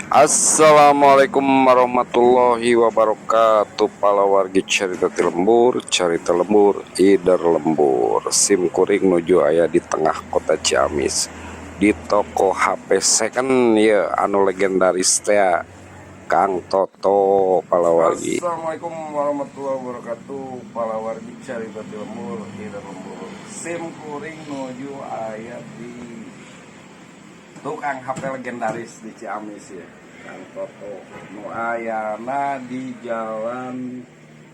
Assalamualaikum warahmatullahi wabarakatuh. Palawargi cerita ti lembur, carita lembur, ider lembur. Sim kuring nuju aya di tengah kota Ciamis, di toko HP second ya, anu legendaris teh, Kang Toto, palawargi. Assalamualaikum warahmatullahi wabarakatuh. Palawargi cerita ti lembur, ider lembur. Sim kuring nuju aya di tukang HP legendaris di Ciamis ya, Kang Toto, nu ayana di Jalan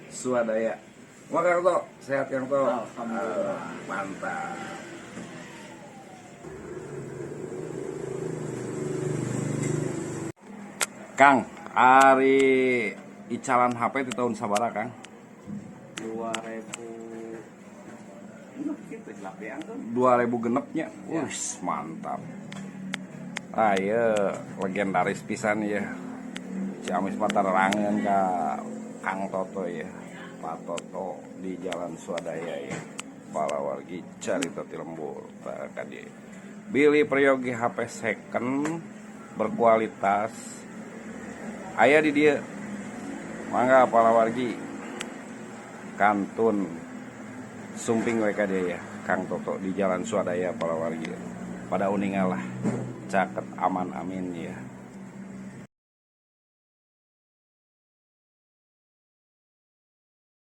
Swadaya. Wah, Kang Toto, sehat, Kang Toto? Alhamdulillah. Ah, mantap. Kang, ari icalan HP di tahun sabaraha, Kang? 2000 gitu kan. 2000 genepnya. Wih, mantap. Ah iya, legendaris pisan ya. Ciamis mah tarerangeun ka Kang Toto ya. Pak Toto di Jalan Swadaya ya. Palawargi carita ti lembur tah ka dieu. Bilih peryogi HP second berkualitas aya di dieu. Mangga, palawargi, kantun sumping we ka dieu ya. Kang Toto di Jalan Swadaya, palawargi. Pada uninga lah, caket aman amin ya.